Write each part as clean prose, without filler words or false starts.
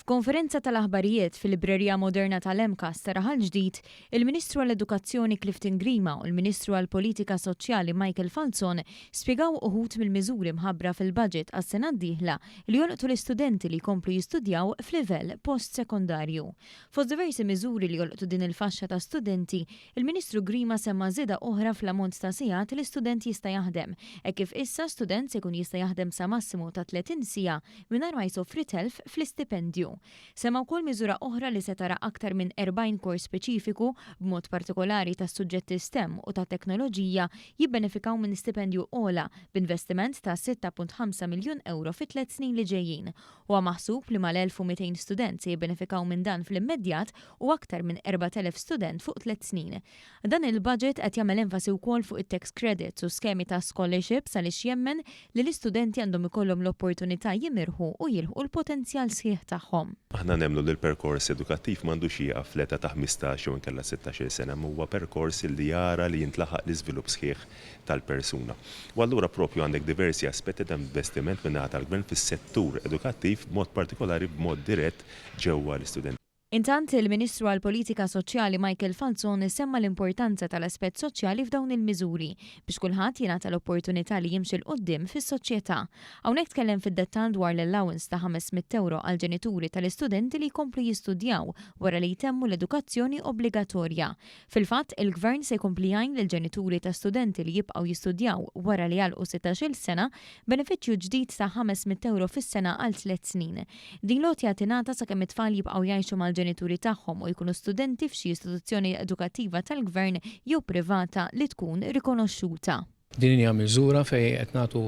F'konferenza tal-aħbarijiet fil-Librerija Moderna tal-MCAST ta' Raħal Ġdid, il-Ministru għall-Edukazzjoni Clifton Grima u l-Ministru għall-Politika Soċjali Michael Falzon spjegaw uħud mill-miżuri mħabbra fil-budget għas-sena d-dieħla li jolqtu l-istudenti li jkomplu jistudjaw f'livell post-sekondarju. Fost diversi miżuri li jolqtu din il-faxxa ta' studenti, il-Ministru Grima semma żieda oħra fl-ammont ta' sigħat li student jista' jaħdem, hekk kif issa student se jkun jista' jaħdem sa massimu ta' 30 siegħa mingħajr ma jsofri telf fl-istipendju. Semma wkoll miżura oħra li se tara aktar minn 40 kors speċifiku, b'mod partikolari tas-suġġetti stem u tat-teknoloġija, jibbenefikaw minn stipendju ogħla, b'investiment ta' 6.5 miljun ewro fit-tliet snin li ġejjin. Huwa maħsub li mal-1,200 student se jibbenefikaw minn dan fl-immedjat u aktar minn 4,000 student fuq tliet snin. Dan il-budget qed jagħmel enfasi wkoll fuq it-tax credits u skemi ta' scholarships għaliex jemmen li l-istudenti għandhom ikollhom l-opportunità jimirħu u jilħqu l-potenzjal sħiħ tagħhom. Aħna nemmnu li l-perkors edukattiv m'għandux jieqaf fl-età ta' 15 jew inkella 16-il sena imma huwa perkors li jara li jintlaħaq l-iżvilupp sħiħ tal-persuna. U allura propju għandek diversi aspetti ta' investiment min-naħa tal-Gvern fis-settur edukattiv b'mod partikolari b'mod dirett ġewwa l-istudenti. Intant, il-Ministru għall-Politika Soċjali Michael Falzon semma l-importanza tal-aspett soċjali f'dawn il-miżuri biex kulħadd jingħata l-opportunità li jimxi 'l quddiem fis-soċjetà. Hawnhekk tkellem fid-dettall dwar l-allowance ta' 500 ewro għall-ġenituri tal-istudenti li jkomplu jistudjaw wara li jtemmu l-edukazzjoni obbligatorja. Fil-fatt, il-Gvern se jkompli jgħin lill-ġenituri ta' studenti li jibqgħu jistudjaw wara li jagħlqu 16-il sena b'benefiċċju ġdid ta' 500 ewro fis-sena għal tliet snin. Din l-għotja tingħata sakemm it-tfal jibqgħu jgħixu mal-ġenituri tagħhom u jkunu studenti f'xi istituzzjoni edukattiva tal-Gvern jew privata li tkun rikonoxxuta. Din hija miżura fejn qed nagħtu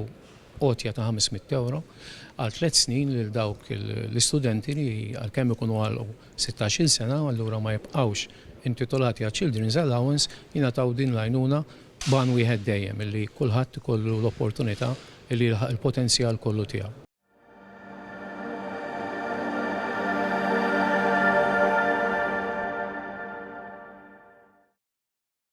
għotja ta' 500 ewro għal tliet snin lil dawk l-istudenti li għalkemm ikunu għalqu 16-il sena u allura ma jibqgħux intitolati għaċ-Children's Allowance jingħataw din l-għajnuna b'għan wieħed dejjem, illi kulħadd ikollu l-opportunità illi jilħaq il-potenzjal kollu tiegħu.